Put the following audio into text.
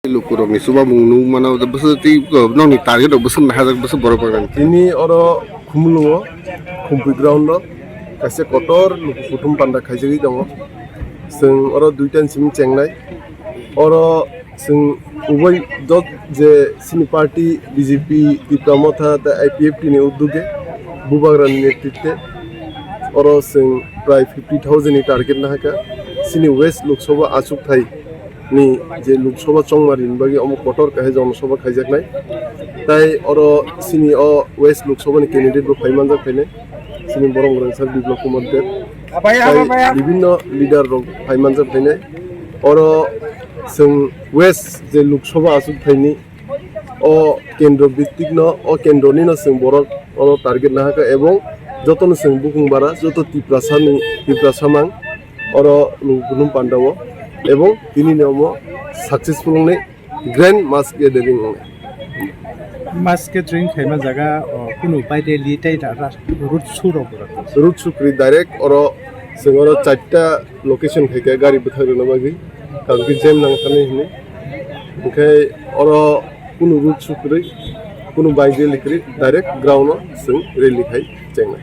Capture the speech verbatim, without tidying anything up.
Lukurokni chubamung nung mano, bwswk tei nokni target rok bwswk nahajak, bwswk borok rok. Tini oro Khumulwngo, Khumpui ground o kaisa kotor luku kuthum panda khaijagwi tongo. Chwng oro duitan simi chengnai. Oro chwng ubai dot je chini party B J P, Tipra Motha tei I P F T ni uddoge, Bubagrani netritwe oro chwng prai fifty thousand ni target nahakha. Chini West Lok Sabha achukthai ni je Lok Sabha chongmari ni bagwi omo kotor kahai Jana Sabha khaijaknai. Tai oro chini o West Lok Sabha ni candidate bo phai manjak phainai. Chini borok rwngsa Biplab Kumar Deb. Tai bibinno leader rok phai manjak phainai. Oro chwng West je Lok Sabha achukthai ni o kendro bhitik no, o kendro ni no chwng borok oro target nahakha ebong joto no chwng bukung bara, joto Tiprasa ni, Tiprasa mang oro luku kuthum panda o, ebong tini ni omo successful wngnai grand mass gathering wngnai. Mass gathering khaima jaga, o, kunu pai rally tei ra-, ra-, road show rok bo rok. Road show kwrwi, direct oro chwng oro charta location khaikha gari bwthak rwna bagwi, karon khe jam nang thani hinwi. Hinkhe oro kunu road show kwrwi, kunu bike rally kwrwi, direct ground o chwng rally khai chengnai.